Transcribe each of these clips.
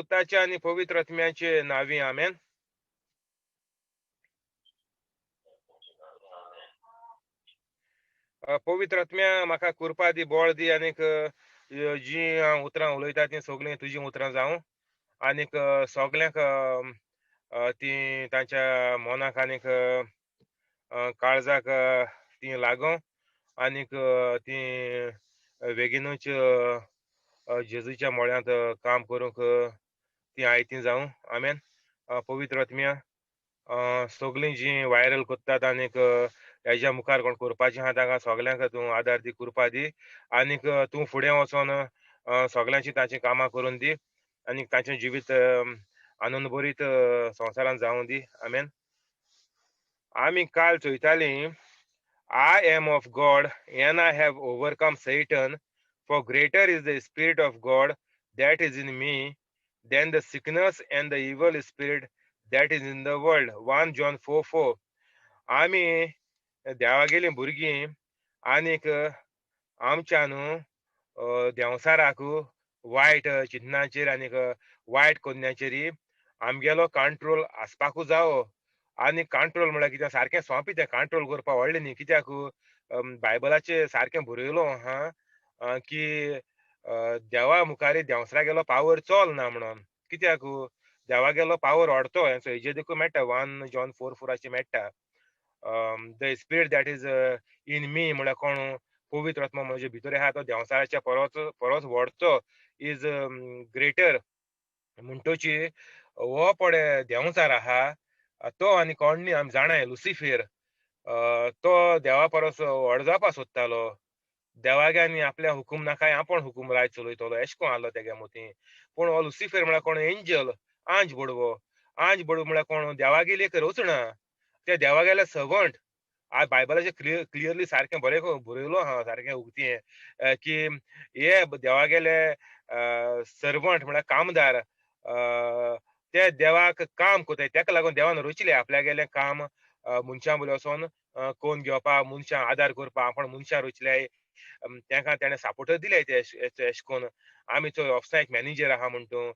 पुताचे आनी पवित्र आत्म्याचे नांवी, आमेन. पवित्र आत्म्या म्हाका कृपा दी, बळ दी आनीक जीं हांव उतरां उलयता तीं सगळीं तुजीं उतरां जावं आनीक सगल्यांक तीं तांच्या मनाक आनीक काळजाक तीं लागों आनीक तीं बेगीनूच जेजूच्या मळ्यांत काम करूंक तीं आयतीं जावं, आमेन. पवित्र आत्म्या सगळीं जीं व्हायरल करतात आनीक हेज्या मुखार कोण करपाचें आहा तांकां सगल्यांक तूं आदार दी, कृपा दी आनीक तूं फुडें वचोन सगल्यांची तांचीं कामां करून दी आनीक तांचें जिवीत आनंद भरीत संवसारांत जावं दी, आमेन. आमी काल चोयतालीं, I am of God and I have overcome Satan, for greater is the spirit of God that is in me than the sickness and the evil spirit that is in the world. 1 John 4:4. आमी देवागेलीं भुरगीं आनीक आमच्या न्हू देंवसाराक वायट चिंतनाचेर आनीक वायट कोन्याचेर आमगेलो control आसपाकू जावो. आनी कंट्रोल म्हळ्यार कितें, सारकें सोंपें तें कंट्रोल करपा व्हडलें न्ही, कित्याक बायबलाचेर सारकें बरयलो आहा की देवा मुखार देंवसरागेलो पावर चल ना म्हणून. कित्याक देवागेलो पावर वाडतो हेजेर देखून मेळटा, 1 John 4:4 मेळटा. The spirit that is in me म्हळ्यार कोण, पवित्र आत्मा म्हजे भितर आहा तो देंवसाराच्या परस परस व्हडचो, is greater. म्हणटोची हो पळय देंवचार आहा तो आनी कोण न्ही, आमी जाणाय लुसिफेर, तो देवा परस व्हड जावपा सोदतालो. देवागे आनी आपल्या हुकूम नाकाय आपूण हुकूम राज चलयतलो एशें कोण आहलो तेगे मोती. पूण हो लुसिफेर म्हळ्यार कोण, एंजल, आंज बडवो. आंज बडवो म्हळ्यार कोण, देवागेली एक रचणा, त्या देवागेले सर्वंट. आज बायबलाचें क्लियरली सारकें बरें बरयलो आहा, सारकें उगतें की हे देवागेले सर्वंट म्हळ्यार कामदार, ते देवाक काम करताय. तेका लागून देवान रचले आपल्यागेलें काम मनशां बरोबर वचोन कोन घेवपा, मनशां आदार करपा. आपूण मनशां रचल्याय, तेंकां तेणें सपोर्टय दिले ते एशें कोन्न. आमी चोय ऑफिसा एक मॅनेजर आहा म्हण तूं,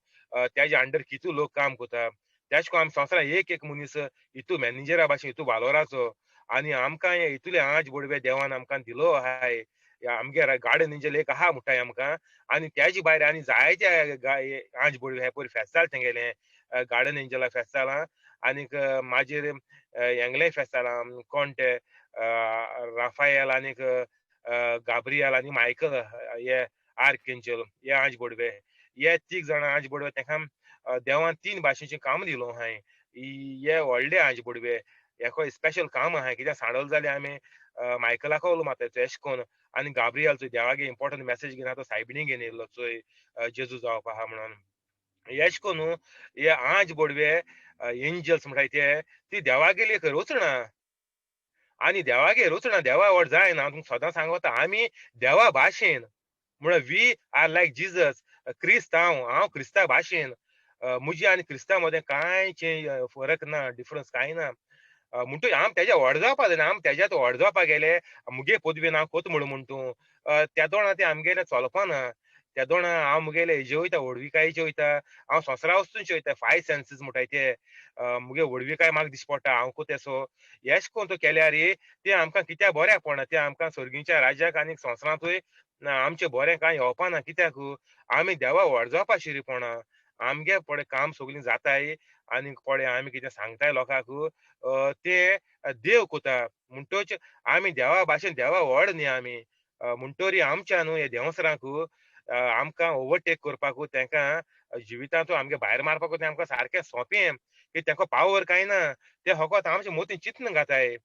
तेज्या अंडर कितू लोक काम करता. तेश कोन्न आमी संवसारांत एक एक मनीस हितू मॅनेजरा भाशेन, हितू वालोराचो. आनी आमकां हे हितूले आंज बडवे देवान आमकां दिलो आहाय. आमगे गार्डन एंजल एक आहा म्हणटाय आमकां, आनी तेजे भायर आनी जायते आंज बडवे हे पयर फेस्ताल तेंगेलें गार्डन एंजला फेस्तालां, आनीक मागीर हेंगलें फेस्तालां कोण ते राफायल आनीक गाब्रियल आनी मायकल हे आर्क एंजल, हे आंज बडवे, हे तीग जाणां आंज बडवे तेंकां देवान 3 भाशेचें काम दिलो आहाय. हे व्हडले आंज बडवे, हेको स्पेशल काम आहाय. कित्याक सांडल जाल्यार आमी मायकलाक उलो मारताय एशें कोन्न, आनी गाब्रियल चोय देवागे इम्पोर्टंट मॅसेज घेवन तो सायबिणी घेवन येयल्लो चोय जेजू जावपा आहा म्हणून. एशें कोन्न हे आंज बडवे एंजल्स म्हणटाय ते, ती देवागेली एक रचणा. आनी देवागे रचणा देवा व्हड जायना. हांव तुमकां सदां सांगता, आमी देवा भाशेन म्हळ्यार we are like Jesus क्रिस्त. हांव क्रिस्ता भाशेन, म्हजी आनी क्रिस्ता मदें कांय फरक ना, डिफरन्स कांय ना. म्हणटूच आम तेज्या व्हड जावपा जायना. आम तेज्यात व्हड जावपा गेले मुगे पदवेन हांव कोत म्हणून म्हण तूं, त्या दोणा तें आमगेलें चलपाना. त्या दोणा हांव मुगेले हेजे वयता, व्हडविकायेचे वयता, हांव संवसारा वस्तूंचे वयता, 5 सेन्सीस म्हणटाय ते, मुगे व्हडविकाय म्हाका दिश्टी पडटा, हांव कोत येसो. एशें कोन्न तो केल्यार तें आमकां कित्याक बऱ्याक पडना, तें आमकां सर्गीच्या राज्याक आनी संवसारांतूय आमचें बरें कांय येवपाना. कित्याक आमी देवा व्हड जावपा शिरीपणा. आमगे पळय काम सगळीं जाताय आनी पळय आमी कितें सांगताय लोकांक तें देव कोता. म्हणटोच आमी देवा भाशेन देवा व्हड न्ही आमी. म्हणटोरी आमच्या न्हू हे देंवसरांक आमकां ओवरटेक करपाकू, तेंकां जिवितांतू आमगे भायर मारपाकू तें आमकां सारकें सोंपें की तेंकां पावर कांय ना. ते फकत आमचे मोती चिंतन घाताय,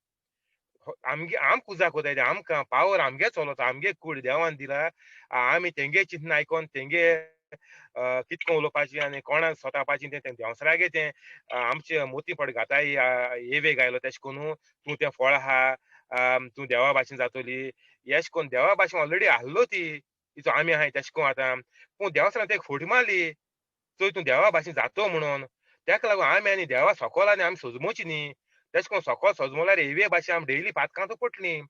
आमगे आम पुजा कोताय, ते आमकां पावर आमगे चलता, आमगे कूड देवान दिला. आमी तेंगे चिंतन आयकोन तेंगे कितको उलोवपाचें आनी कोणाक सोतापाचें तें देंवसरागे तें आमचे मोती पड घाताय. एवेक आयलो तेशें कोन्न तूं तें फळ आहा, तूं देवा भाशेन जातोली एशें कोन्न. देवा भाशेन ऑलरेडी आहलो ती तिचो आमी आहाय तेशें कोन्न आतां. पूण देवसरान तेका फटी मारली, चोय तूं देवा भाशेन जातो म्हणून. तेका लागून आमी आनी देवा सोकोल आनी आमी सोजमोची न्ही. तेशें कोन्न सोकोल सोजमोल्यार एवे भाशेन आमी डेली पातकांतू पडटलीं.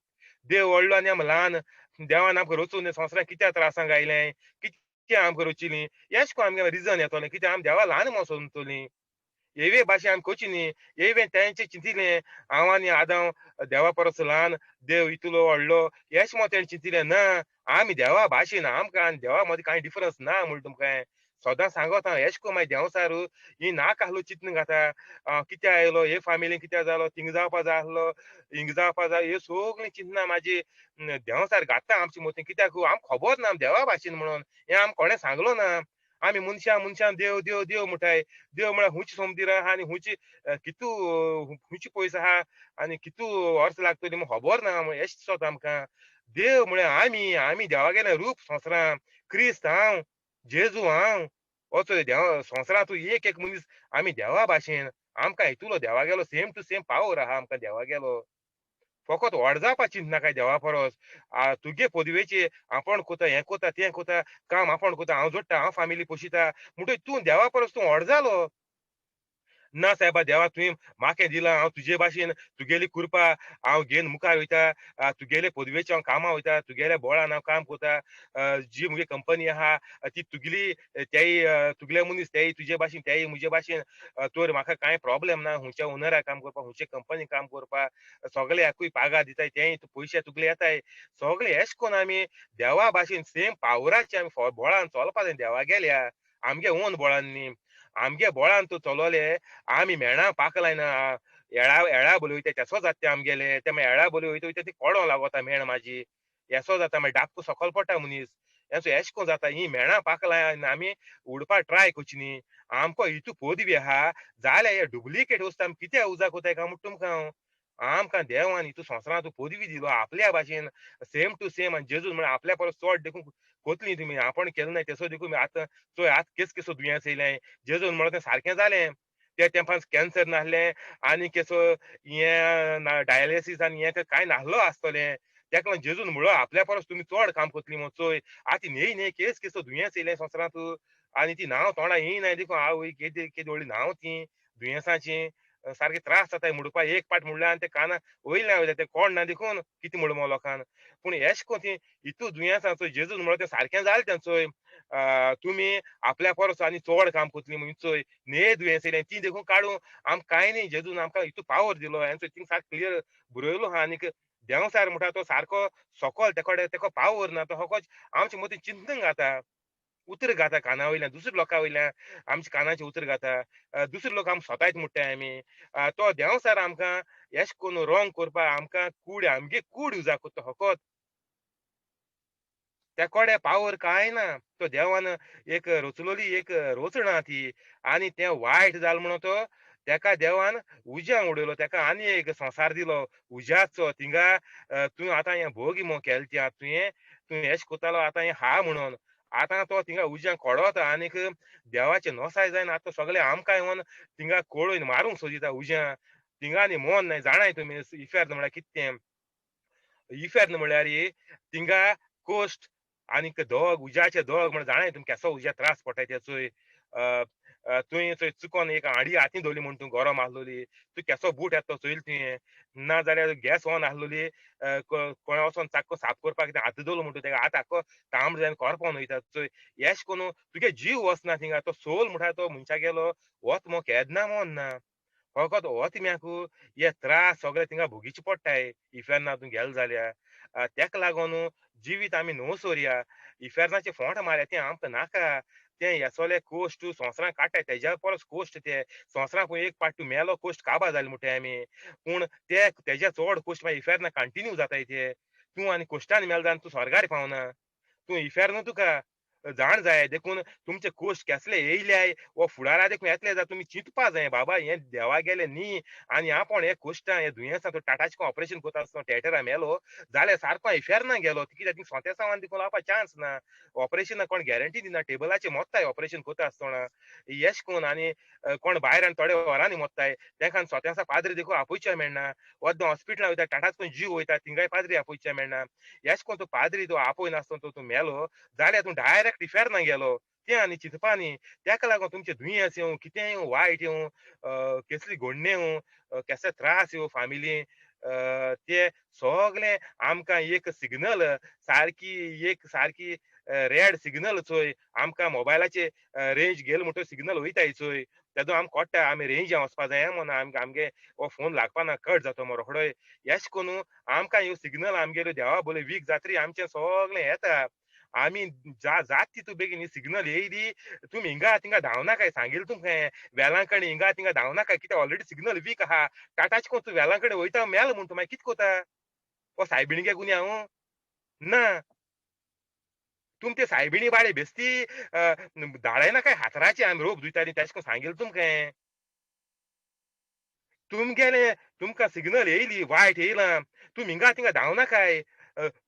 देव व्हडलो आनी आमी ल्हान, देवान आमकां रचून संवसारांत कित्याक त्रासांक आयलें, कित्याक आमकां रोचिली एश कोन आमगे रिजन येतलें कित्याक आमी देवा ल्हान म्हूण समजतलीं. एवे भाशे आमी कोची न्ही, एवे तेंचे चिंतिलें हांव आनी आदांव देवा परस ल्हान, देव इतलो व्हडलो एश म्हूण तेणें चिंतिलें. ना, आमी देवा भाशेन, आमकां आनी देवा मदीं कांय डिफरन्स ना म्हूण तुमकां सदां सांगत हांव. एश कोन मागीर देंवचार ही नाका आहलो चिंतून घाता, कित्याक आयलो हे फामिलीन, कित्याक जालो थिंग जावपा जाय आहलो, हिंग जावपा जाय, हे सगळीं चिंतना म्हाजी देंवचार घाता आमचे मतीं. कित्याक आमकां खबर ना आमी देवा भाशेन म्हणून, हें आमकां कोणें सांगलो ना. आमी मनशां मनशां देव देव देव म्हणटाय, देव म्हळ्यार हुंयची सोमतीर आहा आनी हुंयची कितू हुंयची पयस आहा आनी कितू वर्स लागतली म्हूण खबर ना म्हूण एशें दिसता आमकां. देव म्हळ्यार आमी, आमी देवागेलें रूप संवसारां, क्रिस्त हांव, जेजू हांव, वचो देवा संवसारांत एक एक मनीस आमी देवा भाशेन, आमकां हितूलो देवागेलो सेम टू सेम पावर आहा आमकां देवागेलो. फकत व्हड जावपा चिंतनाकाय देवा परस. तुगे पदवेचे आपूण कोता, हें कोता, तें कोता, काम आपूण कोता, हांव जोडटा, हांव फामिली पोशिता, म्हणटकीर तूं देवा परस तूं व्हड जालो. ना सायबा देवा तुवें म्हाका दिलां, हांव तुजे भाशेन तुगेली कृपा हांव घेवन मुखार वयता, तुगेले पदवेचे हांव कामां वयता, तुगेल्या बोळान हांव काम कोता, जी म्हजी कंपनी आहा ती तुगेली, तेय तुगेले मनीस तेय तुजे भाशेन, तेय म्हजे भाशेन, तर म्हाका कांय प्रोब्लेम ना हुंयच्या ओनराक काम करपाक, हुंयचे कंपनी काम करपाक, सगळ्याकूय पागार दिताय, तेय पयशे तुगले येताय, सगळे एश कोन आमी देवा भाशेन सेम पावराचे आमी बोळान चलपा जाय देवा गेल्या आमगे ओन बोळान न्ही. आमगे बोळान तूं चलोले आमी मेणां पाकलायना, येळा येळा बोली वयता तेसो जाता तें आमगेले, ते मागीर येळा बोली वयता वयता ती कोडो लागता मेण म्हाजी, येसो जाता मागीर डाक्कू सकल पडटा मनीस, येसो एश कोन जाता. ही मेणां पाकलाय आमी उडपा ट्राय करची न्ही. आमकां हितू पदवी आहा जाल्यार हे डुप्लिकेट वस्तू आमी कित्याक उजाक कोताय काय म्हूण तुमकां हांव. आमकां देवान हितू संवसारांत पदवी दिलो आपल्या भाशेन सेम टू सेम, आनी जेजून म्हळ्यार आपल्या परस चड देखून कोतली तुमी, आपण केलें ना तेसो देखून आतां चोय आतां केस केसो दुयेंस येयलें. जेजून म्हणलें तें सारकें जालें, त्या तेंपान कॅन्सर नासलें आनी केसो हें डायलिसीस आनी हें कांय नासलो आसतलें, तेका लागून जेजून म्हणलो आपल्या परस तुमी चड काम कोतली म्हूण. चोय आतां न्हय न्हय केस केसो दुयेंस येयलें संवसारांत आनी ती नांव तोंडा येयनाय देखून आवय केदी केदी व्हडली नांव ती दुयेंसाची, सारके त्रास जाताय म्हणपा. एक पाट म्हणल्यार आनी ते काना वयल्यान वयता ते कोण ना देखून कितें म्हणलो मगो लोकान. पूण एश कोन ती हितू दुयेंसाचो जेजून म्हणलो तें सारकें जालें तें. चोय तुमी आपल्या परस आनी चड काम कोतली म्हूण चोय न्हय दुयेंस येयलें ती देखून काडूं आमकां कांय न्ही, जेजून आमकां हितू पावर दिलो. आनी थिंग सारको क्लियर बरयलो आहा. आनीक देंवचार म्हणटा तो सारको सकल तेकोडे तेका पावर ना, तो फकत आमचे मतीं चिंतन घाता, उतर घाता काना वयल्यान, दुसऱ्या लोकां वयल्यान आमच्या कानाचे उतर घाता, दुसरे लोक आमकां सोतायत म्हणटाय आमी. तो देंवचार आमकां एश कोन रोंग करपाक आमकां कूड आमगे कूड युजाक करता फकत, त्या कोडे पावर कांय ना. तो देवान एक रचलोली एक रचणा ती, आनी तें वायट जालें म्हणून तो तेका देवान उज्यान उडयलो, तेका आनी एक संवसार दिलो उज्याचो. थिंगा तूं आतां हें भोग म्हूण केलें तें आतां तुवें, तूं एश कोतालो आतां हें हा म्हणून, आतां तो थिंगा उज्यान कोडोता आनीक देवाचें नोसाय जायना. आतां सगळें आमकां येवन थिंगा कोळून मारूंक सोदिता उज्यां थिंगा, आनी मोन नाय जाणाय तुमी इफेर्न म्हळ्यार कितें तें. इफेर्न म्हळ्यार थिंगा कोश्ट आनीक दोग उज्याचे दोग म्हण जाणाय तुमी केसो उज्या त्रास पडटाय ते. चोय तुवें चोय चुकोन एक आडी हातीन धरली म्हूण तूं गरम आसलोली, तूं केसो बूट येता तो चोयल तुवें, ना जाल्यार गॅस ऑन आसलोली कोणा वचोन चाक्को साफ करपाक कितें हात दवरलो म्हणटा तेका हात आख्खो तांबडो जावन करपोन वयता. चोय एश कोन तुगे जीव वचना थिंगा, तो सोल म्हणटा तो मनशा गेलो वत मो केन्ना मोन ना, फकत वत म्याकू हे त्रास सगळे थिंगा भोगीचे पडटाय इफेर्ना तूं गेलो जाल्यार. तेका लागून जिवीत आमी न्हू सोरया, इफेर्नाचे फोंट मारया तें आमकां नाका. तें हेसोले कोश्ट संवसारां काडटाय तेज्या परस कोश्ट ते संवसारां खंय एक पाट तूं मेलो कोश्ट काबार जाले म्हणटाय आमी, पूण ते तेज्या चड कोश्ट मागीर इफेर्ना कंटिन्यू जाताय ते. तूं आनी कोश्टान मेलो जाल्यार तूं स्वर्गार पावना, तूं इफेर्न तुका जाण जाय. देखून तुमचे कोश्ट केसले येयल्याय वो फुडारा देखून येतले जाल्यार तुमी चिंतपा जाय बाबा हें देवा गेलें न्ही, आनी आपूण हे कोश्टां हे दुयेंसां तो टाटाचें ऑपरेशन करता आसतना थेटरा मेलो जाल्यार सारको इफेर्ना गेलो, कित्याक थिंग सोंतेसांवान देखून लावपा चान्स ना, ऑपरेशनाक कोण गॅरंटी दिना, टेबलाचेर मोत्ताय ऑपरेशन करता आसतना येश कोन, आनी कोण भायर आनी थोड्या वरांनी मोत्ताय, तेका सोंतेसां पाद्री देखून आपोवचें मेळना, वद्द हॉस्पिटलां वयता टाटाच कोण जीव वयता थिंगाय पाद्री आपोवचें मेळना. येश कोन तूं पाद्री तूं आपोय नासतना तूं मेलो जाल्यार तूं डायरेक्ट इफेर्ना गेलो तें आनी चिंतपा न्ही. तेका लागून तुमचें दुयेंस येवं कितेंय येवं वायट येवं केसली घडणें येवं केसले त्रास येवं फामिली ते सगळें आमकां एक सिग्नल सारकी एक सारकी रेड सिग्नल चोय, आमकां मोबायलाचे रेंज गेल म्हणटो सिग्नल वयताय चोय, तेदो आमकां कळटा आमी रेंजा वचपा जाय म्हणून, आमकां आमगे हो फोन लागपा ना, कट जाता मो रोखडोय. एश कोन्न आमकां ह्यो सिग्नल आमगेल्यो देवा बोले वीक जातरी आमचें सगळें येता. आमी जात तितू बेगीन ही सिग्नल येयली, तुमी हिंगा थिंगा धांवनाकाय, सांगिल्लें तुमकां वेलांकणी हिंगा थिंगा धांवनाकाय, कित्याक ऑलरेडी सिग्नल वीक आहा. टाटाच कोण तूं वेलांकडेन वयता मेल म्हूण तूं मागीर कितें कोता? हो सायबिणीगे गुन्यांव ना. तुम ते सायबिणी बाळे बेस्ती धाडायनाकाय हातराचे आमी रोप धुयताली, तेश कोन्न सांगिल्लें तुमकां. तुमगेले तुमकां सिग्नल येयली वायट येयलां, तुमी हिंगा थिंगा धांवनाकाय.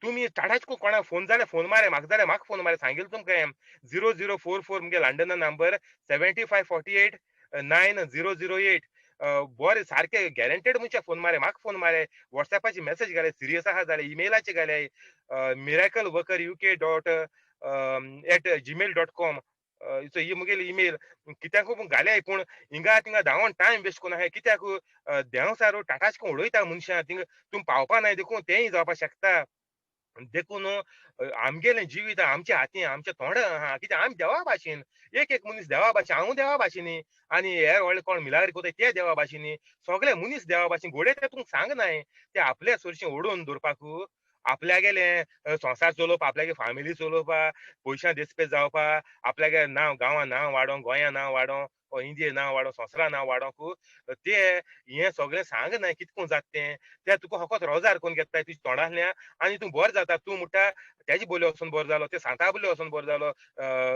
तुमी टाटाच कोणाक फोन जाल्यार फोन मारे, म्हाका जाल्यार म्हाका फोन मारे, सांगिल्लें तुमकां. 0044 मुगे लंडना नंबर 7548 9008. बरें सारकें गॅरंटेड मनशाक फोन मारे, म्हाका फोन मारे, वॉट्सॅपाची मॅसेज घाले, सिरियस आहा जाल्यार इमेलाचे घाले, miracleworkeruk.@gmail.com ही मुगेली इमेल. कित्याक घाले पूण हिंगा थिंगा धांवोन टायम वेस्ट कोन्न आहाय, कित्याक देंव सारो टाटाच कोण उडयता मनशां, थिंगा तुमी पावपा नाय देखून तेंय जावपाक शकता. देखून आमगेलें जिवीत आमच्या हातीन, आमच्या तोंडा आहा, कित्याक आमी देवा भाशेन, एक एक मनीस देवा भाशेन, हांव देवा भाशेन आनी हे व्हडले कोण मिलाग्री कोताय ते देवा भाशेन, सगळे मनीस देवा भाशेन. घोडे ते तुमकां सांगनाय, ते आपल्या सरशीं ओडून दवरपाक, आपल्यागेले संवसार चलोवपा, आपल्यागे फामिली चलोवपा, पयशां देसपेस जावपा, आपल्यागे नांव गांवां नांव वाडोवंक, गोंया नांव वाडोवंक, इंडिये नांव वाडोवंक, संवसारा नांव वाडोवंक ते हें सगळें सांगनाय कितको जाता तें. ते तुका फकत रोजार करून घेताय तुज्या तोंडांतल्यान आनी तूं बरो जाता. तूं म्हणटा तेजे बोली वचून बरो जालो, ते सांता बोली वचून बरो जालो,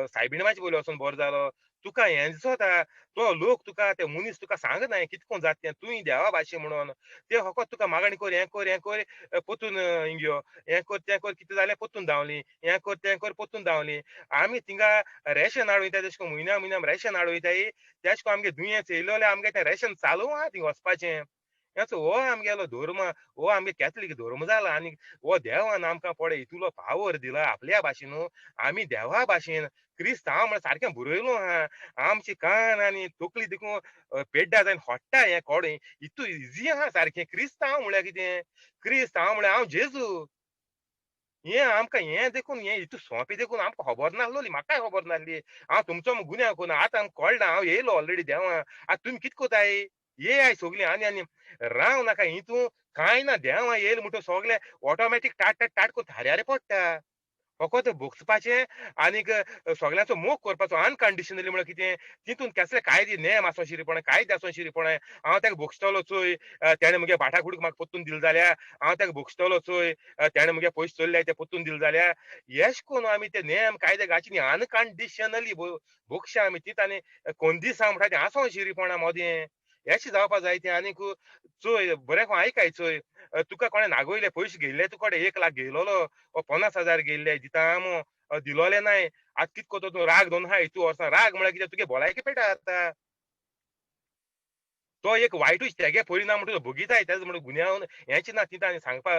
सायबिणमाची बोली वचून बरो जालो, तुका हें दिसता तो लोक तुका ते मनीस तुका सांगनाय कितको जाता तें, तूंय देवा भाशे म्हणून ते फकत तुका मागणी कर, हें कर हें कर, पोतून हिंग यो, हें कर तें कर, कितें जालें पोतून धांवली, हें कर तें कर पोतून धांवली. आमी थिंगा रेशन हाड वयता, तेश कोन म्हयन्या म्हयन्या रेशन हाड वयताय, तेश कोन आमगे दुयेंस येयलो जाल्यार आमगे तें रेशन चालू आहा थिंगा वचपाचें. हेचो हो आमगेलो धर्म, हो आमगे कॅथलीक धर्म जाला आनी हो देवान आमकां पळय इतलो पावर दिला आपल्या भाशेन, आमी देवा भाशेन क्रिस्तांव म्हळ्यार सारकें बरयलो आहा. आमची कान आनी तकली देखून पेड्डा जावन होडटा हें कोडे, इतू इजी आहा सारकें. क्रिस्तांव म्हळ्यार कितें? क्रिस्तांव म्हळ्यार हांव जेजू. हें आमकां हें देखून हें इतू सोंपें देखून आमकां खबर नासलोली, म्हाकाय खबर नासली. हांव तुमचो गुन्यांव करून आतां आमकां कळना, हांव येयलो ऑलरेडी देवां. आतां तुमी कितें कोताय? ये सगळीं आनी आनी राव नाका हितू कांय ना, देवां येयलें म्हणटो सगळें ऑटोमॅटीक टाट टाट टाट करून थाऱ्यार पडटा. फकत भोगसपाचें आनीक सगळ्यांचो मोग करपाचो अनकंडिशनली. म्हळ्यार कितें? तितून कसले कायदे नेम आसो शिरीपणां, कायदे आसो शिरीपणां. हांव ताका भोगसतलो चोय, तेणें मुगे बाटा कुडीक म्हाका पोत्तून दिलें जाल्यार, हांव ताका भोगसतलो चोय, तेणें मुगे पयशे चोरले ते पोत्तून दिले जाल्यार, येश कोन्न आमी ते नेम कायदे घालचे न्ही, अनकंडिशनली भोगशे आमी तीत. आनी कोंदिसांव म्हणटा तें आसो शिरीपणां मदें येशें जावपा जाय तें. आनीक चोय बरें कोण आयकाय चोय, तुका कोणें नागयले पयशे घेयल्ले, तुका 1 लाख घेयलोलो वो 50,000 घेयल्ले दिता मो दिलोले नाय, आतां कितें कोता तूं? राग दोन आहा इतू वर्सां. राग म्हळ्यार कितें? तुगे भलायकी पेटा आतां तो एक वायटूच तेगे परिणाम म्हणटा तो भोगिताय. तेजो म्हणून गुन्यांव हेंच ना, तितून आनी सांगपा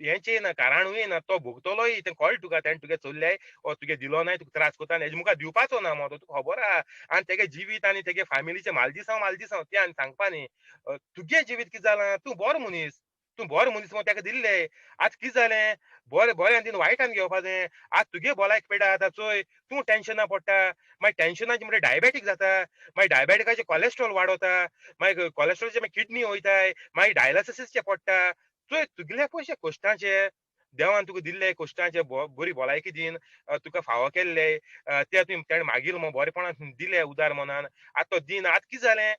हेंचें ना, कारणूय ना, तो भोगतलोय तें कळटा तुका. तेणें तुगे चोरल्याय वो तुगे दिलो नाय, तुका त्रास कोता आनी हेजे मुखार दिवपाचो ना मो तो, तुका खबर आहा. आनी तेगे जिवीत आनी तेगे फामिलीचें मालदिसांव मालदिसांव तें आनी सांगपा न्ही. तुगे जिवीत कितें जालां? तूं बरो मनीस, तूं बरो मनीस म्हणून ताका दिल्ले. आतां कितें जालें? बरें बऱ्यान दिवन वायटान घेवपाचें. आतां तुगे भलायक पेडा आतां चोय, तूं टेंशना पडटा, मागीर टेंशनाचें म्हणल्यार डायबेटीक जाता, मागीर डायबेटिकाचें कॉलेस्ट्रॉल वाडोता, मागीर कॉलेस्ट्रॉलचे मागीर किडनी वयताय, मागीर डायलिसिसचे पडटा. चोय तुगेले पयशे कश्टांचे देवान तुका दिल्ले, कश्टांचे बरी भलायकी दीन तुका फावो केल्ले, ते तुवें तेणें मागील म्हूण बरेपणान दिले उदार मनान. आतां तो दीन आतां कितें जालें?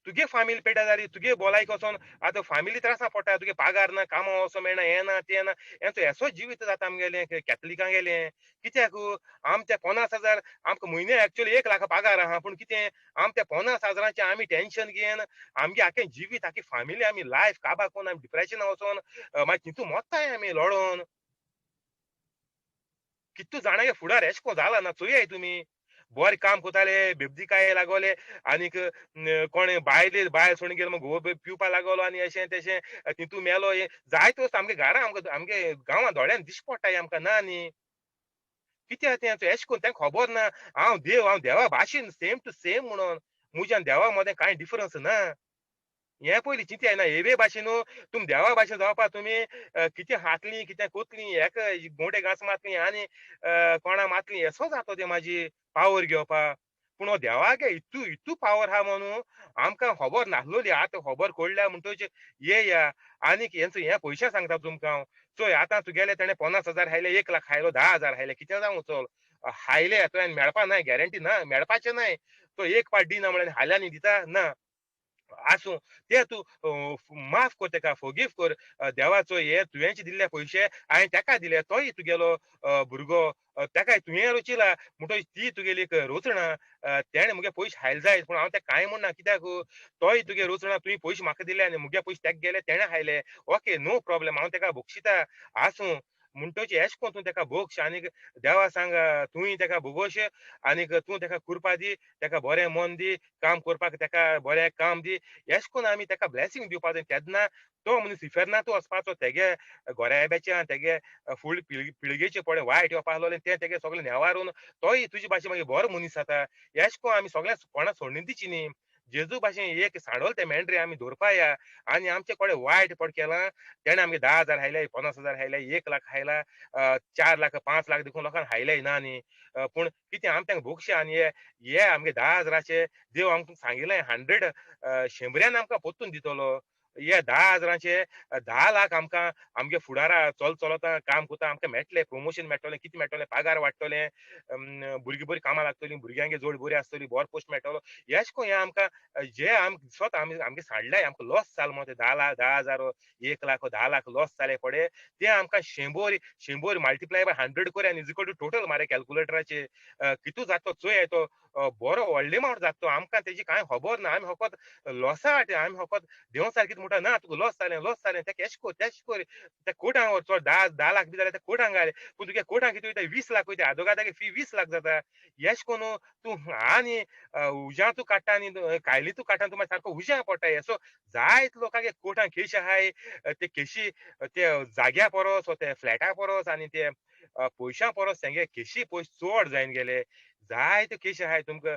तुगे फामिली पेड्ड्यार जाली, तुगे भलायकी वचोन आतां फामिली त्रासा पडटा, तुगे पागार ना, कामां वचों मेळना, हें ना तें ना, हेंचो येसो जिवीत जाता आमगेलें कॅथलिकांगेलें. कित्याक आम ते 50,000 आमकां म्हयने एक्चुअली 1 लाख पागार आहा, पूण कितें आम त्या 50,000 आमी टेंशन घेवन आमगे आख्खें जिवीत आख्खी फामिली आमी लायफ काबार करून आमी डिप्रेशना वचोन मागीर तितू मोत्ताय आमी लडोन. कितू जाणांगे फुडार एशें कोन्न जाला ना. चोयाय तुमी बरें काम कोताले, बेबदीकाय लागोले, आनीक कोणें बायले बायल सोडून गेलो, घोव पिवपा लागलो आनी अशें तशें तितू मेलो. हें जायते वस्तू आमगे घरा आमकां आमगे गांवां दोळ्यान दिश्टी पडटा आमकां ना न्ही. कितें आहा तें एशें कोन्न तांकां खबर ना हांव देव, हांव देवा भाशेन सेम टू सेम म्हणून, मुज्यान देवा मदें कांय डिफरन्स ना. हें पयलीं चिंतया ना. हेवे भाशेन तुम देवा भाशेन जावपा तुमी कितें हातलीं कितें कोतलीं हेका गोंडे घांस मारतलीं आनी कोणा मारतलीं येसो जातो ते म्हाजी पावर घेवपा. पूण हो देवागे इतू इतू पावर आहा म्हणून आमकां खबर नासलोली. आतां खबर कळ्ळ्या म्हणटच ये या आनीक हेंचो हें पयशे सांगता तुमकां हांव. चोय आतां तुगेले तेणें 50,000 हायले, 1 लाख हायलो, 10,000 हायले, कितें जावं चल हायले तुवें मेळपा ना, गॅरंटी ना, मेळपाचें नाय. तो एक पाट दिना म्हळ्यार हायल्यानी दिता ना. आसूं ते तूं माफ कर तेका, फोगीव कर. देवाचो हे तुवेंच दिल्ले पयशे हांवें तेका दिले, तोय तुगेलो भुरगो, तेकाय तुवें रोचिला म्हणटकच ती तुगेली एक रोचणा. तेणें मुगे पयशे हायल जाय पूण हांव तेका कांय म्हणना, कित्याक तोय तुगे रोचणा, तुवें पयशे म्हाका दिले आनी मुगे पयशे तेका गेले, तेणें हायले. ओके नो प्रॉब्लेम, हांव तेका बक्षिता. आसूं म्हणटच एश कोन तूं तेका बोक्ष आनीक देवा सांग तुवें तेका भोगोश आनीक तूं तेका कुरपा दी, तेका बरें मन दी, काम करपाक तेका बरें काम दी. एश कोन आमी तेका ब्लेसिंग दिवपा जाय. तेन्ना तो मनीस इफेर्नातू वचपाचो, तेगे गोऱ्याब्याचे तेगे फुडले पिळगेचे पळय वायट येवपा आसलोलें तें तेगे सगळें नेवारून तोय तुजे भाशेन मागीर बरो मनीस जाता. एश कोन आमी सगळ्या कोणा सोडून दिची न्ही. जेजू भाशेन एक सांडोल ते मेंढरे आमी दवरपा या आनी आमचे कोणे वायट पड केलां तेणें आमगे 10,000 हायले, 50,000 हायले, 1 लाख हायला, 4 लाख 5 लाख देखून लोकांक हायले ना न्ही. पूण कितें आम तांकां भोगशे आनी हे आमगे 10,000 देव आमकां सांगिल्लें 100 शंबऱ्यान आमकां परतून दितलो. हे 10,000 10 लाख आमकां आमगे फुडारा चल चलता काम करता आमकां मेळटलें, प्रमोशन मेळटलें, कितें मेळटलें, पगार वाडटलें, भुरगीं बरीं कामां लागतलीं, भुरग्यांगे जोड बरी आसतली, बरो पोस्ट मेळटलो. एश कोन हें आमकां जे आम स्वता आमी आमगे सांडले आमकां लॉस जालो म्हणून ते 10 लाख 10,000 1 लाख 10 लाख लॉस जाले पडे ते आमकां 100 मल्टिप्लाय बाय 100 कोर आनी is equal to total मारे कॅल्कुलेटराचे कितू जाता चोय तो बरो व्हडले मावट जाता तो. आमकां तेजी कांय खबर ना, आमी फकत लॉसा वाटे, आमी फकत देव सारकीच म्हणटा ना तुका लॉस जालें लॉस जालें, तेका एश कोर तेश कोर, त्या कोटांक व्हर चड 10 लाख बी जाल्यार त्या कोटांक घाल, पूण तुगे कोटांक कितें वयता 20 लाख वयता, आदोगादागे फी 20 लाख जाता. एश कोन तूं आनी उज्या तूं काडटा आनी कायली तूं काडटा तूं मागीर सारको उज्या पडटा. सो जायत लोकांक कोटांक केश आहाय ते केशी ते जाग्या परस ते फ्लॅटा परस आनी ते पयशां परस तेंगे केशी पयशे चड जायन गेले. जायते केशी आहाय तुमकां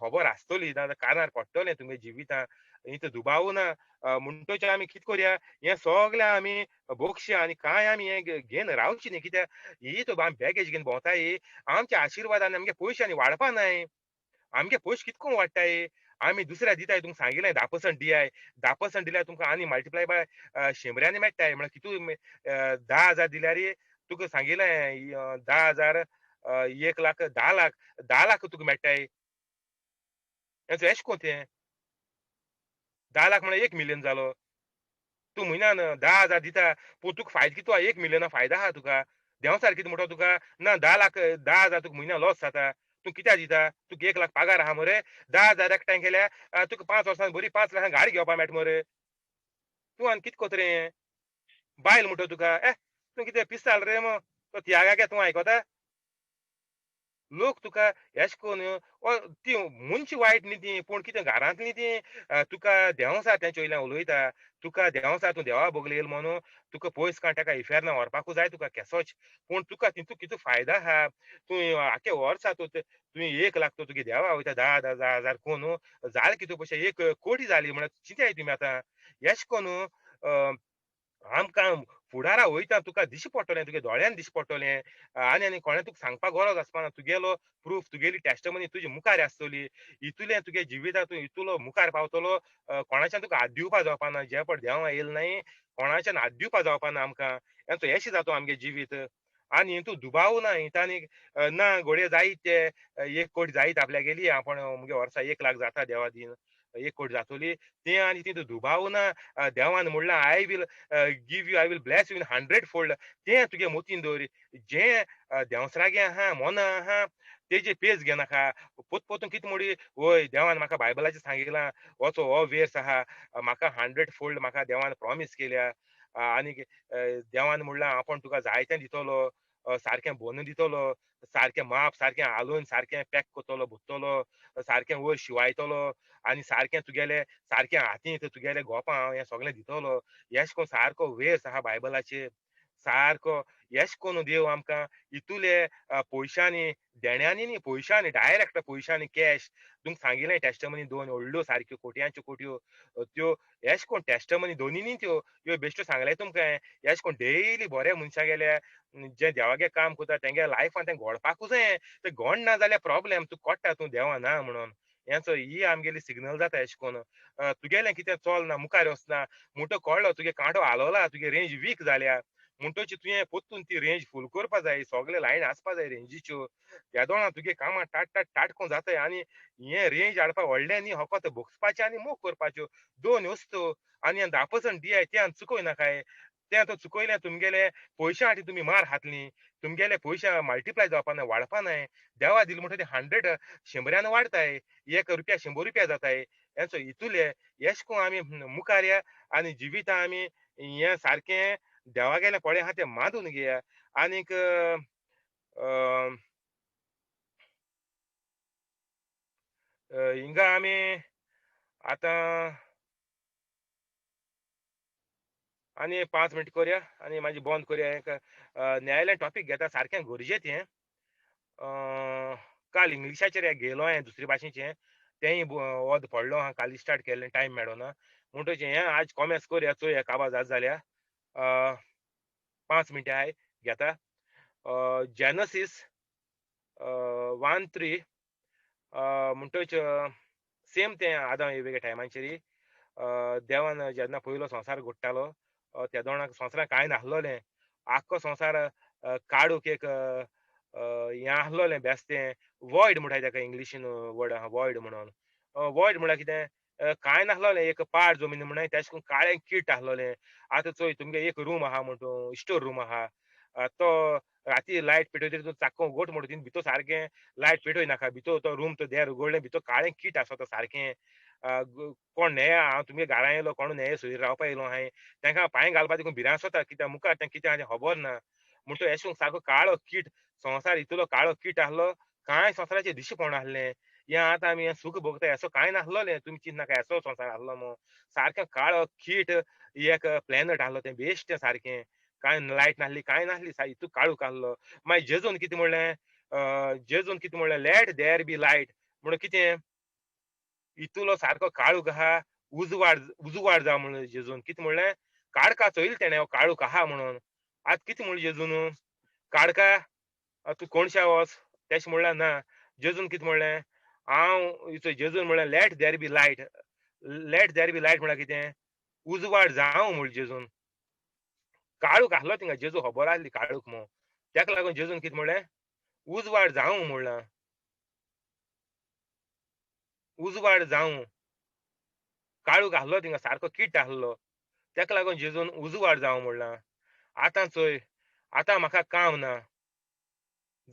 खबर आसतली, नाजाल्यार कानार पडटलें तुमगे जिवितां, इतू दुबाव ना. म्हणटच आमी कितें करया हें सगळें आमी भोगशे आनी कांय आमी हें घेवन रावची न्ही, कित्याक ही तो आमी बॅगेज घेवन भोंवताय आमच्या आशिर्वादान आमगे पयशे आनी वाडपा नाय. आमगे पयशे कितको वाडटाय आमी दुसऱ्या दिताय, तुमकां सांगिल्लें 10% दियाय, 10% दिल्यार तुमकां आनी मल्टिप्लाय बाय 100 मेळटाय. म्हळ्यार कितू 10,000 दिल्यार तुका सांगिल्लें 10,000 1 लाख 10 लाख 10 लाख तुका मेळटाय. एश कोन तें 10 लाख म्हळ्यार 1 मिलियन जालो. तूं म्हयन्यान 10,000 दिता पूण तुका फायदो कितलो 1 मिलियना फायदो आहा तुका. देव सारकी म्हणटा तुका ना 10 लाख 10,000 तुका म्हयन्या लॉस जाता, तूं कित्याक दिता, तुका 1 लाख पगार आहा मरे, 10,000 एकठांय केल्यार तुका 5 वर्सां बरी 5 लाखां गाडी घेवपा मेळटा मरे. तूं आनी कितें कोता रे? बायल म्हणटा तुका ए तूं कितें पिस्ताल रे मो, तो त्यागागे तूं आयकता. लोक तुका एश कोन ती मनशी वायट न्ही ती, पूण कितें घरांतली ती तुका देंवसा तेंचे वयल्यान उलयता, तुका देंवसा तूं देवा बगले येयलो म्हणून तुका पयस काड तेका इफेर्ना व्हरपाकूय जाय तुका केसोच, पूण तुका तितू कितू फायदो आहा. तूं आख्खे वर्सा तूं तुवें 1 लाख तो तुगे देवा वयता 10, 10 हजार कोन जालें कितू पयशे 1 कोटी जाली म्हळ्यार चिंताय तुमी आतां. एश कोन आमकां फुडारा वयता तुका दिश्टी पडटलें, तुगे दोळ्यान दिश्टी पडटलें आनी आनी कोणें तुका सांगपाक गरज आसपाना. तुगेलो प्रूफ तुगेली टेस्टमनी तुजे मुखार आसतली, इतुलें तुगे जिविता तूं इतुलो मुखार पावतलो, कोणाच्यान तुका हात दिवपा जावपाना. जे पड देवा येयलें नाय कोणाच्यान हात दिवपा जावपाना आमकां. हेंचो येशें जाता आमगे जिवीत आनी तूं दुबाव ना हितानी ना घोडये जायत ते 1 कोटी जायत आपल्या गेली आपण मुगे वर्सा 1 लाख जाता देवा दीन 1 कोटी जातली तें आनी तितून दुबाव ना. देवान म्हणलां I will give you, I will bless you in 100 fold. तें तुगे मोतीन दवर. जें देंवसरागे आहा मोना आहा तेजे पेज घेनाका. पोत पोतून कितें म्हणी वय देवान म्हाका बायबलाचें सांगिलां वचो हो वेर्स आहा म्हाका 100 फोल्ड म्हाका देवान प्रॉमीस केल्या आनी देवान म्हणलां आपूण तुका जायतें दितलो, सारकें भरून दितलो, सारकें माप सारकें हालून सारकें पॅक करतलो भुत्तलो, सारकें वयर शिवायतलो आनी सारकें तुगेलें सारकें हातीं तुगेलें गोपां हांव हें सगळें दितलो. एश कोन सारको वेर्स आहा बायबलाचेर. सारको येश कोन्न देव आमकां इतुले पयशांनी देण्यांनी न्ही पयशांनी डायरेक्ट पयशांनी कॅश तुमकां सांगिलें टेस्टमनी दोन व्हडल्यो सारक्यो कोट्यांच्यो कोट्यो त्यो येश कोण टेस्टमनी दोनी न्ही त्यो ह्यो बेश्ट्यो सांगले तुमकां येश कोण डेली बऱ्या मनशां गेल्या जे देवागे काम करता तेंगे लायफान तें घडपाकूच जाय तें घडना जाल्यार प्रॉब्लेम तूं कोट्टा तूं देवा ना म्हणून हेंचो ही आमगेली सिग्नल जाता एशें कोन्न तुगेलें कितें चलना मुखार वचना म्हणटो कळ्ळो तुगे कांटो हालोला तुगे रेंज वीक जाल्या म्हणटोची तुवें परतून ती रेंज फूल करपा जाय सगळे लायन आसपा जाय रेंजीच्यो तेदोणा तुगे कामां टाट टाट टाट कोन जाताय आनी हें रेंज हाडपा व्हडलें न्ही फकत भोगसपाचें आनी मोग करपाच्यो दोन वस्तू आनी 10% दियाय तें आनी चुकय नाकाय तें आतां चुकयलें तुमगेले पयशां हाटी तुमी मार खातली तुमगेले पयशे मल्टिप्लाय जावपा ना वाडपा नाय देवा दिले म्हणटा ते 100 शंबरान वाडताय 1 रुपया 100 रुपया जाताय हेंचो इतुले येश कोन आमी मुखार या आनी जिवितां आमी हें सारकें देवा गेलें पळय आहा तें मानून घेया आनीक हिंगा आमी आतां आनी 5 मिनट करया आनी मागीर बंद करया. एक न्यायालयान टॉपीक घेता सारकें गरजेचें तें. काल इंग्लिशाचेर घेयलो हांवें दुसरे भाशेचें तेंय वद पडलो आहा काल स्टार्ट केल्लें टायम मेळना म्हणटच हें आज कॉमेस करया चोया काबार जात जाल्यार 5 मिनटां हाय घेता. जेनसीस 1:3 म्हणटच सेम तें आदां वेगळे टायमाचेर देवान जेन्ना पयलो संवसार घडटालो तेदोणाक संवसारान कांय नासलोलें आख्खो संवसार काडूक एक हें आसलोलें बेस्तें वॉयड म्हणटाय ताका इंग्लिशीन वर्ड आहा वॉयड म्हणून. वॉयड म्हळ्यार कितें कांय नासलोलें एक पाड जमीन म्हणून तेश करून काळें कीट आसलोलें. आतां चोय तुमगे एक रूम आहा म्हणटू स्टोर रूम आहा तो राती लायट पेटयतरी तूं चाको गोट म्हणटा भितर सारकें लायट पेटय नाका भितर तो रूम तो देर उगडलें भितर काळें कीट आसा तो सारकें कोण न्हय हांव तुमगे घरा येयलो कोण न्हय सोयी रावपा येयलो हांवें तांकां पांय घालपा देखून भिरांत जाता कित्याक मुखार तें कितें आहा तें खबर ना म्हणटो एशें करून सारको काळो कीट संवसार इतलो काळो कीट आसलो कांय संवसाराचेर दिश्टी पडनासलें. हें आतां आमी हें सूख भोगता असो कांय नासलोलें तुमी चिंतनाका असो संवसार आसलो म्हूण सारकें काळो कीट एक प्लॅनट आसलो तें बेश्टें सारकें कांय लायट नासली कांय नासली इतू काळोख आसलो. मागीर जेजून कितें म्हणलें जेजून कितें म्हणलें लेट there be light म्हणून कितें इतुलो सारको काळोख आहा उजवाड उजवाड जावं म्हणून जेजून कितें म्हणलें काडका चोयल तेणें हो काळोख आहा म्हणून. आतां कितें म्हणलें जेजून काडका तूं कोणशा वच तेशें म्हणलें ना जेजून कितें म्हणलें हांव जेजून म्हणलें let there be light let there be light म्हळ्यार कितें उजवाड जावं म्हणलें जेजून. काळोख आसलो थिंगा जेजू खबर आसली काळोख म्हूण तेका लागून जेजून कितें म्हणलें उजवाड जावं म्हणलां उजवाड जावं. काळोख आसलो थिंगा सारको कीट आसलो तेका लागून जेजून उजवाड जावं म्हणलां. आतां चोय आतां म्हाका काम ना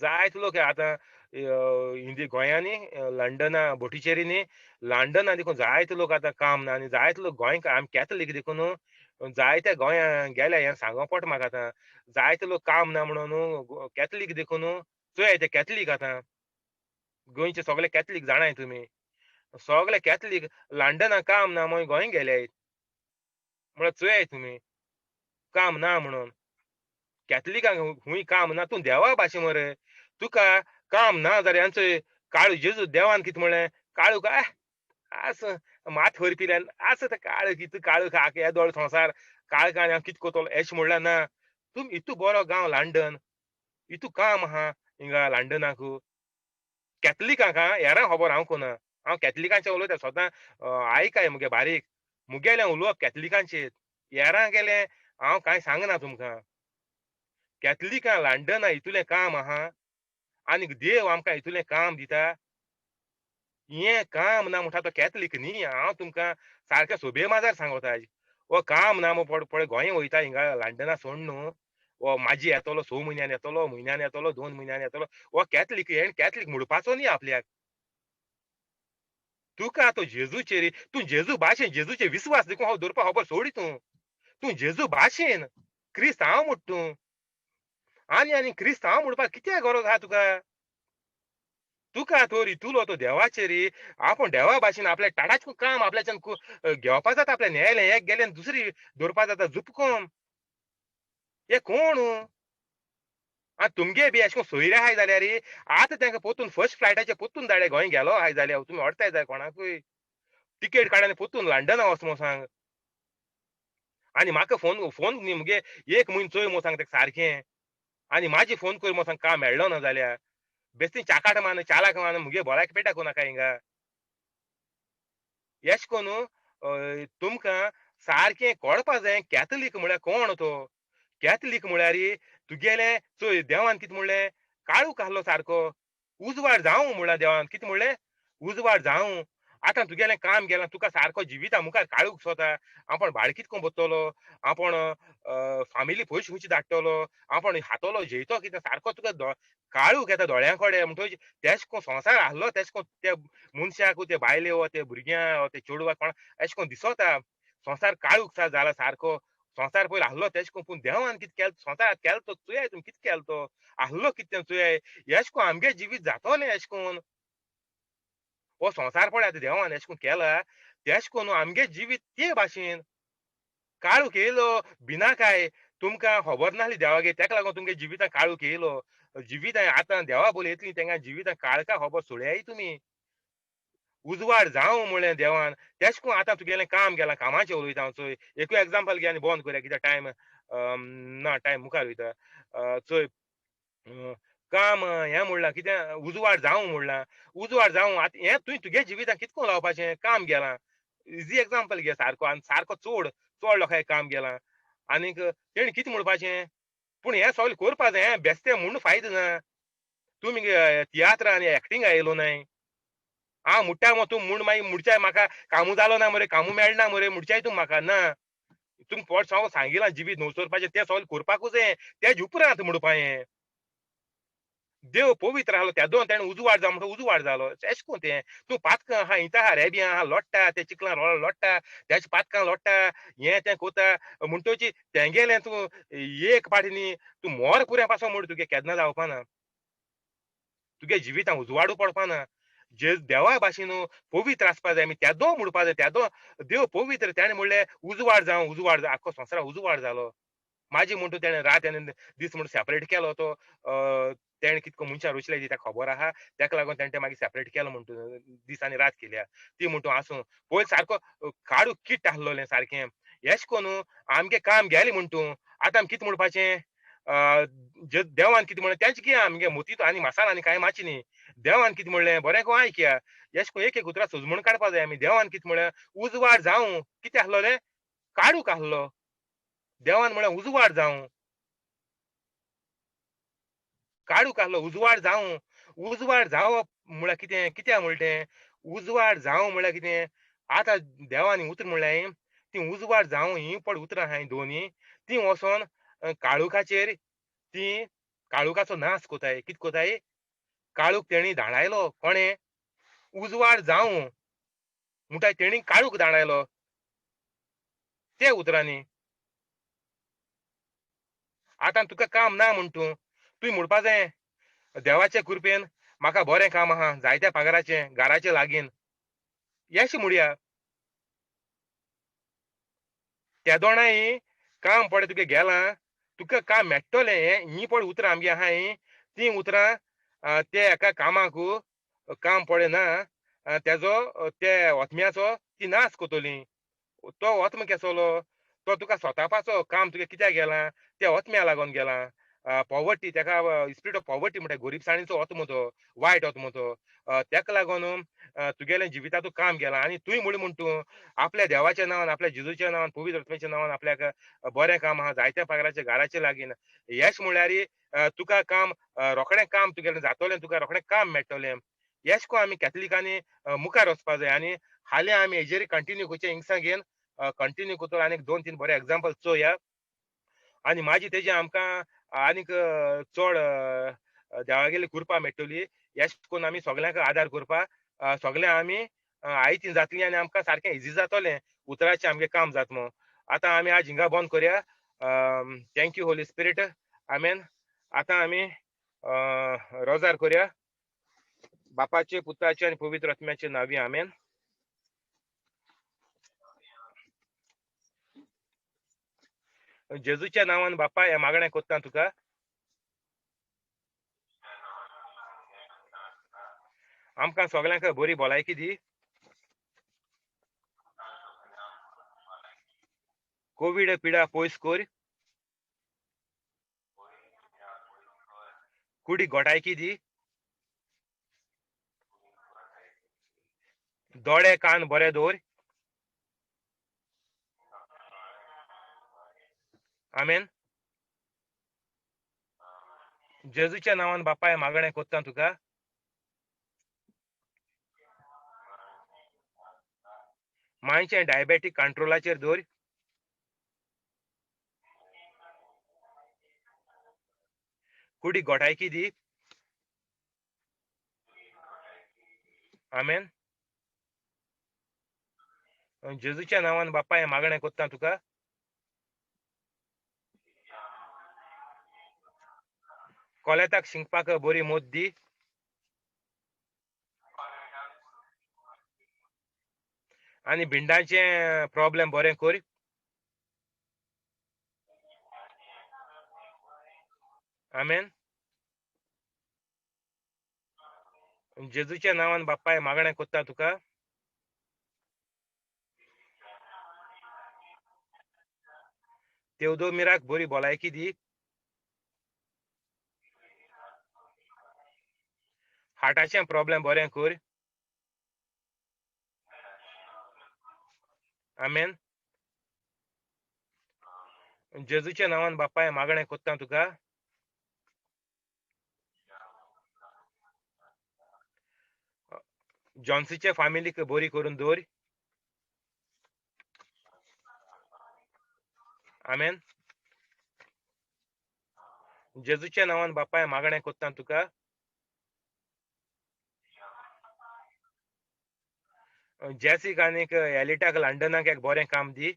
जायते लोक आतां हिंदी गोंयांनी लंडना बोटीचेरीनी लंडना देखून जायते लोक आतां काम ना आनी जायते लोक गोंयकार आमी कॅथलीक देखून जायते गोंया गेले हें सांगो पोट म्हाका आतां जायते लोक काम ना म्हणून कॅथलीक देखून चोय ते कॅथलीक आतां गोंयचे सगळे कॅथलीक जाणाय तुमी सगळे कॅथलीक लंडना काम ना म्हणून गोंय गेले म्हळ्यार चोयाय तुमी काम ना म्हणून कॅथलिकांक खूंय काम ना तूं देवा भाशे मरे तुका काम ना जाल्यार चोय काळू जेजू देवान कितें म्हणलें काळू काय आस मात हरपिल्यान आसा तें काळू कितें काळू खा येदोळ संवसार काळखान हांव कितें करतलो एशें म्हणलें ना. तुम इतू बरो गांव लंडन इतू काम आहा हिंगा लंडनाक कॅथलिकांक हेरांक खबर हांव कोना हांव कॅथलिकांचें उलयता स्वता आयकाय मुगे बारीक मुगेलें उलोवप कॅथलिकांचेर हेरां गेलें हांव कांय सांगना तुमकां. कॅथलिकां लंडना इतुलें काम आहा आनी देव आमकां इतुलें काम दिता हें काम ना म्हणटा तो कॅथलीक न्ही. हांव तुमकां सारकें सोबे माजार सांगता हो काम ना म्हूण पळय गोंय वयता हिंगा लंडना सोड न्हू हो माजी येतलो 6 म्हयन्यान येतलो म्हयन्यान येतलो 2 म्हयन्यान येतलो हो कॅथलीक हेण कॅथलीक म्हणपाचो न्ही आपल्याक. तुका तो जेजूचेर तूं जेजू भाशेन जेजूचे विस्वास देखून हांव दवरपा खबर सोडी तूं तूं जेजू भाशेन क्रिस्त हांव म्हणटा तूं आनी आनी क्रिस्त हांव म्हणपाक कित्याक गरज आहा तुका. तुका तर इतुलो तो देवाचेर आपूण देवा भाशेन आपल्या टाटाचें काम आपल्याच्यान घेवपा जाता आपल्या न्यायालय एक गेलें दुसरी दवरपा जाता जुपकोम हे कोण आतां तुमगे बी अशें कोन्न सोयरे आहाय जाल्यार आतां तांकां पोतून फर्स्ट फ्लायटाचेर पोतून धाडे गोंय गेलो आहाय जाल्यार तुमी व्हरताय जाय कोणाकूय टिकेट काड आनी पोतून लंडना वच मो सांग. आनी म्हाका फोन फोन न्ही मुगे एक म्हयनो चोय मो सांग तेका सारकें आनी म्हाजी फोन कर मो सांग काम मेळ्ळो ना जाल्यार बेस्ती चाकाट मान चालाक मान मुगे भोलायक पेटा कोनाका नाका हिंगा. एश कोन्न तुमकां सारकें कळपा जाय कॅथलीक म्हळ्यार कोण तो. कॅथलीक म्हळ्यार तुगेलें चोय देवान कितें म्हणलें काळूक आहलो सारको उजवाड जावं म्हणलां देवान कितें म्हणलें उजवाड जावं. आतां तुगेलें काम गेलां तुका सारको जिविता मुखार काळूक सोता आपूण भाड कितको बत्तलो आपूण फामिली पयशे खंयची धाडटलो आपूण हातलो जेयतो कितें सारको तुका काळूक येता दोळ्यां कडेन. म्हणटकीच तेश कोन संवसार आहलो तेश कोन त्या मनशाक ते बायले वो ते भुरग्यां वो ते चेडवाक कोणा एशें कोन दिसता संवसार काळूक सा जाला सारको. संवसार पयलो आहलो तेश कोन पूण देवान कितें केलें संवसारात केलो तो चोयाय तुमी कितें केलो तो आहलो कितें चोयाय एशें कोन आमगे जिवीत जातोलें एशें कोन. हो संवसार पळय आतां देवान एशें कोन केला तेश कोन आमगे जिवीत ते भाशेन काळूक येयलो बिनाकाय तुमकां खबर नासली देवागे तेका लागून तुमगे जिवितां काळूक येयलो. जिवितां आतां देवा बोल येतली तेंका जिवितां काळखा खबर सोडयाय तुमी. उजवाड जावं म्हणलें देवान तेश कोन आतां तुगेलें काम गेलां कामाचें उलयता हांव चोय एकूय एग्जाम्पल घे आनी बंद करया कित्याक टायम ना टायम मुखार वयता. चोय काम हें म्हणलां कितें उजवाड जावं म्हणलां उजवाड जावं आतां हें तुवें तुगे जिवितां कितको लावपाचें काम गेलां. इजी एग्जाम्पल घे सारको आनी सारको चड चड लोकांक काम गेलां आनीक तेणें कितें म्हणपाचें पूण हें सगळें करपा जाय हें बेस्तें म्हूण फायदो ना. तुमी तियात्रां आनी एक्टिंगा येयलो नाय हांव मुट्टा मो तूं म्हूण मागीर मुडच्याय म्हाका कामू जालो ना मरे कामू मेळना मरे मुडच्याय तूं म्हाका ना. तुमकां पोट सगळें सांगिलां जिवीत न्हू चोरपाचें तें सगळें करपाकूच जाय तेज उपरांत म्हणपा हें. देव पवित्र आहलो तेदो तेणें उजवाड जावं म्हणटा उजवाड जालो एशें कोन तें तूं पातकां आहा हिंता आहा रेब्यां आहा लोट्टा ते चिकलां लोट्टा तेज पातकां लोट्टा हें तें कोता म्हणटोची तेंगेलें तूं एक पाटी न्ही तूं मोर पुऱ्या पासून म्हण तुगे केन्ना जावपा ना तुगे जिवितां उजवाडू पडपा ना. जे देवा भाशेन पवित्र आसपा जाय आमी तेदो म्हणपा जाय तेदो देव पवित्र तेणें म्हणलें उजवाड जावं उजवाड जावं आख्खो संवसाराक उजवाड जालो. माजी म्हणटा तेणें रात आनी दीस म्हणून सेपरेट केलो तो तेणें कितको मनशां रचले ती ताका खबर आहा तेका लागून तेणें तें मागीर सेपरेट केलो म्हणटा दीस आनी रात केल्या ती म्हणटा आसूं पयलीं सारको काडू किट आहलोलें सारकें एशें कोन्न आमगें काम गेलें म्हण तूं आतां आमी कितें म्हणपाचें देवान कितें म्हणलें तेंच कितें आमगे मोतीचो आनी मसाला आनी कांय माची न्ही. देवान कितें म्हणलें बरें को आयकया एशें कोन्न एक एक उतरां सोजमूण काडपा जाय आमी. देवान कितें म्हणलें उजवाड जावं कितें आहलोलें काडूक आहलो देवान म्हणलें उजवाड जावं काडूक आहलो उजवाड जावं. उजवाड जावप म्हळ्यार कितें कित्याक म्हणलें तें उजवाड जावं म्हळ्यार कितें आतां देवान उतरां म्हणल्यार तीं उजवाड जावं हीं पड उतरां आहाय दोनी तीं वचोन काळुखाचेर तीं काळुखाचो नाश कोताय. कितें कोताय काळूक तेणी धाडायलो कोणें उजवाड जावं म्हणटा तेणी काळूक धाडायलो ते उतरांनी. आतां तुका काम ना म्हण तूं तुवें म्हणपा जाय देवाचे कृपेन म्हाका बरें काम आहा जायत्या पगाराचें घराचें लागीन येशें म्हणया. तेदोणाय काम पळय तुगे गेलां तुका काम मेळटलें हें हीं पळय उतरां आमगे आहाय तीं उतरां ते एका कामाक काम पळय ना तेजो ते ओतम्याचो ती नाश कोतली. तो ओत्म केसलो तो तुका स्वतापाचो काम तुगे कित्याक गेलां ते ओतम्या लागून गेलां. पॉवर्टी तेका स्पिरिट ऑफ पॉवर्टी म्हणटा गोरीबसाणीचो ओत्मो तो वायट ओत्मो तो तेका लागून तुगेलें जिवितांतू काम गेलां. आनी तूंय म्हण म्हण तूं आपल्या देवाच्या नांवान आपल्या जेजूच्या नांवान पवित्र आत्म्याच्या नांवान आपल्याक बरें काम आहा जायत्या पगाराचें घराचें लागीन येश म्हणल्यार तुका काम रोखडें काम तुगेलें जातलें तुका रोखडें काम मेळटलें. येश को आमी कॅथलिकांनी मुखार वचपा जाय आनी हालीं आमी हेजेर कंटिन्यू करचें हिंगसां घेवन कंटिन्यू करतलो आनीक 2-3 बरे एग्जाम्पल चोया आनी मागीर तेजें आमकां आनीक चड देवागेली कृपा मेळटली. येश कोन्न आमी सगल्यांक आदार करपा सगळें आमी आयती जातली आनी आमकां सारकें इजी जातलें उतराचें आमगें काम जातलो. आतां आमी आज हिंगा बंद करया. Thank you Holy Spirit आमेन. आतां आमी रोजार करया. बापाचे पुताचे आनी पवित्र आत्म्याचे नांवी आमेन. जेजूच्या नांवान बापा हें मागणें कोत्ता तुका. आमकां सगल्यांक बरी भलायकी दी. कोवीड पिडा पयस कर. कुडी गोटायकी दी. दोळे कान बरे दवर. आमेन. जेजूच्या नांवान बापाय मागणें कोत्ता तुका. मांयचें डायबेटीक कंट्रोलाचेर दवर. कुडी गोठायकी दी. आमेन. जेजूच्या नांवान बापाय मागणें कोत्ता तुका. कोलेताक शिंकपाक बरी मोत दी. आनी भिंडाचें प्रॉब्लेम बरें कर. आमेन. जेजूच्या नांवान बापाय मागणें कोत्ता तुका. तेवदोमिराक बरी भलायकी दी. हार्टाचें प्रॉब्लेम बरें कर. आमेन. जेजूच्या नांवान बापाय मागणें कोत्ता तुका. जॉन्सीच्या फामिलीक बरी करून दवर. आमेन. जेजूच्या नांवान बापाय मागणें कोत्ता तुका. जेसीक आनीक एलिटाक लंडनाक एक बरें काम दी.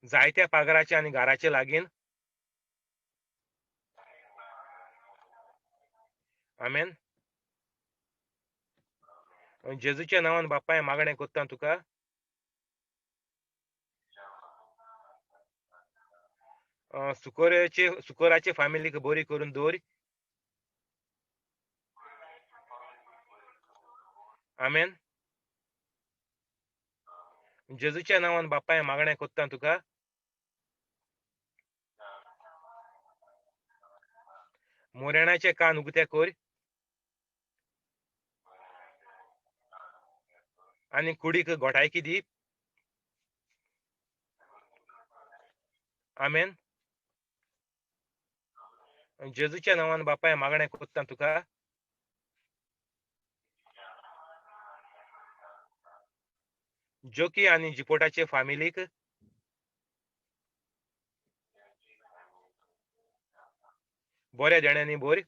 जायत्या पागराचे आनी घराचे लागीन. आमेन. जेजूच्या नांवान बापाय मागणें कोत्ता तुका. सुकोराचे सुकोराचे फामिलीक बरी करून दवर. आमेन. जेजूच्या नांवान बापाय मागणें कोत्ता तुका. मोरेणाचे कान उगते कर आनी कुडीक गोठायकी दी. आमेन. जेजूच्या नांवान बापाय मागणें कोत्ता तुका. जोकी आनी जिपोटाचे फामिलीक बऱ्या देण्यांनी भर.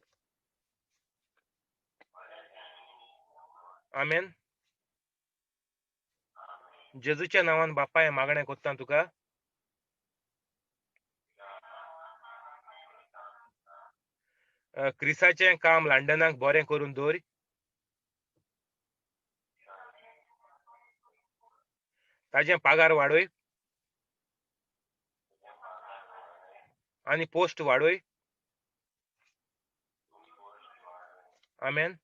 आमेन. जेजूच्या नांवान बापाय मागणें कोत्ता तुका. क्रिसाचें काम लंडनाक बरें करून दवर. ताजें पगार वाडय आनी पोस्ट वाडय. आमेन.